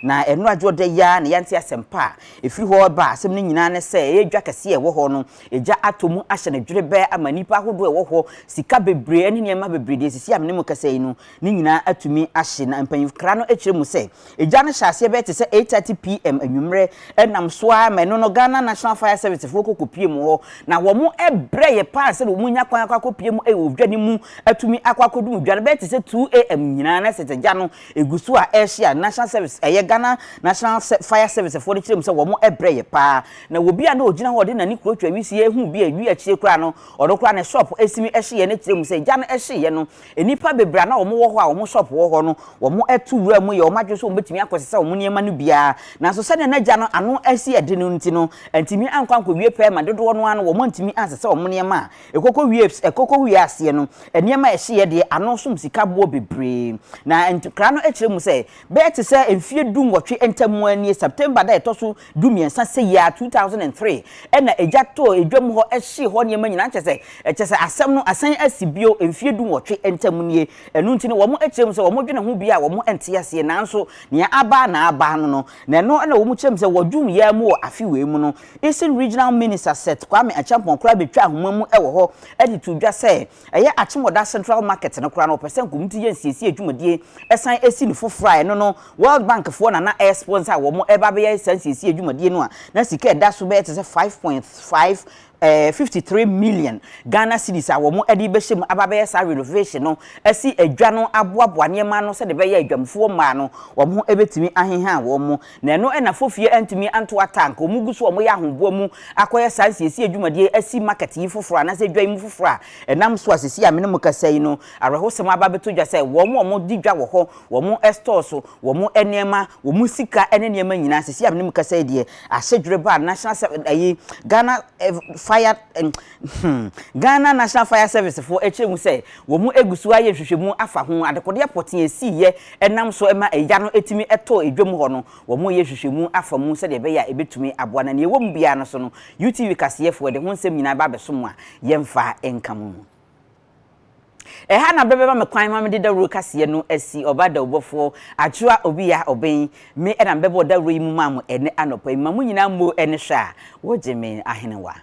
Na ɛno adwo ɔda yi ara na yɛante asɛmpa a ɛfiri hɔ reba a asɛm no nyinaa ne sɛ ɛyɛ dwa kɛseɛ a ɛwɔ hɔ no, egya atɔ mu ahyɛ no dwerebɛɛ ama nnipa ahodoɔ a ɛwɔ hɔ, sika bebree ne nneɛma bebree deɛ ɛsisi a me ne mo kasa yi no, ne nyinaa atumi ahye. Na mpanyimkra no kyerɛ mu sɛ egya no hyɛɛ aseɛ bɛyɛ te sɛ 8:30 PM anwummerɛ, ɛnam so ara ma ɛno no Ghana National Fire Service foɔ kɔ kɔpue mu hɔ, na wɔn brɛeɛ paa sɛdeɛ wɔn nya kwan akɔ akɔpue mu wɔ dwa no mu atumi akɔ akɔdum dwa no bɛyɛ te sɛ 2 AM nyinaa na sɛ sɛ gya no Egu so a ɛrehye a National Service ɛyɛ Ghana National Fire Service foɔ no kyerɛ mu sɛ wɔn brɛ yɛ paa. Na obi a na ɔgyina hɔ a ɔde n'ani kurotwa wisie huu bi a ɛdui akyire koraa no, ɔno koraa ne shop simi hyeeɛ no kyerɛ mu sɛ gya no hyeeɛ no, nnipa bebree a na wɔn wɔ hɔ a wɔn shop wɔ hɔ no, wɔn to wura mu yɛ wɔn adwene sɛ wɔn bɛtumi akɔsesa wɔn nneɛma no biara. Nanso sɛdeɛ na gya no ano si yɛ den no nti no, antumi ankɔ ankɔwie pɛɛ ma dodoɔ no ara no wɔn antumi ansesa wɔn nneɛma a Ɛkɔkɔ wie ɛkɔkɔ wie aseɛ no, nneɛma a ɛhyeeɛ deɛ, ano som sika boɔ bebree. Na nkra no kyerɛ mu sɛ, bɛyɛ te sɛ mfeɛ dunwɔtwe ntam ara nie, September da a ɛtɔ so dumiɛnsa sɛ yi ara, 2003, ɛna egya tɔɔ edwam hɔ hyee hɔ nneɛma nyinaa. Kyerɛ sɛ, kyerɛ sɛ asɛm no asan asi bio mfeɛ dunwɔtwe ntam nie. Ɛno nti no, wɔkyerɛ mu sɛ wɔdwene ho bi a wɔnte aseɛ, nanso nea aba na aba no no. Na ɛno na wɔkyerɛ mu sɛ wɔ June yi ara mu wɔ afe wei mu no, Eastern Regional Minister Seth Kwame Acheampong koraa betwaa ahoma mu wɔ hɔ de too dwa sɛ ɛyɛ Akyemɔda Central Market no koraa no wɔpɛ sɛ nka wɔn ti yɛ nsiesie dwumadie san si no foforɔ a ɛno no World Bank foɔ na na ɛresponsor a wɔn reba abɛyɛ saa nsiesie dwumadie no a na sika a ɛda so bɛyɛ te sɛ 5.5 53 million Ghana cedis a wɔn de rebɛhyɛ mu aba abɛyɛ saa renovation no asi adwa no aboaboa nneɛma ano sɛdeɛ ɛbɛyɛ a adwamfoɔ mmaa no wɔn ho bɛtumi aheha wɔn. Na ɛno na Fofie antumi anto ata anka wɔn gu so a wɔyɛ ahoboa mu akɔyɛ saa nsiesie dwumadie yi asi market yi foforɔ anaasɛ dwa yi mu foforɔ a ɛnam so a seesei a me ne mo kasa yi no awerɛhosɛm aba abɛtɔ dwa sɛ wɔn a wɔdi dwa wɔ hɔ, wɔn stores, wɔn nneɛma, wɔn sika ne nneɛma nyinaa seesei a me ne mo kasa yi deɛ ahyɛ dwerɛ a National ayi Ghana Fire hmm Ghana National Fire Service foɔ kyerɛ mu sɛ wɔn gu so ayɛ nhwehwɛmu afa ho adekodeɛ pɔtee a ɛsiiɛ ɛnam so ma egya no tumi tɔɔ edwam hɔ no, wɔreyɛ nhwehwɛmu afa mu sɛdeɛ ɛbɛyɛ a ɛbɛtumi aboa. Na nea ɛwɔ mu biara no so no, UTV kaseɛfoɔ de ho nsɛm nyinaa ba abɛso mo a yɛmfa nka mo mu. Ɛha na berɛ bɛma me kwan ma mede dawuro kaseɛ no asi Ɔba Dawubɔfoɔ Adwoa Obiya Obeng. Me na mebɛbɔɔ dawuro yi mu maa mo ɛnnɛ anɔpa yi. Mma mo nyinaa mmo ne hwɛ a wɔgye me ahenewa.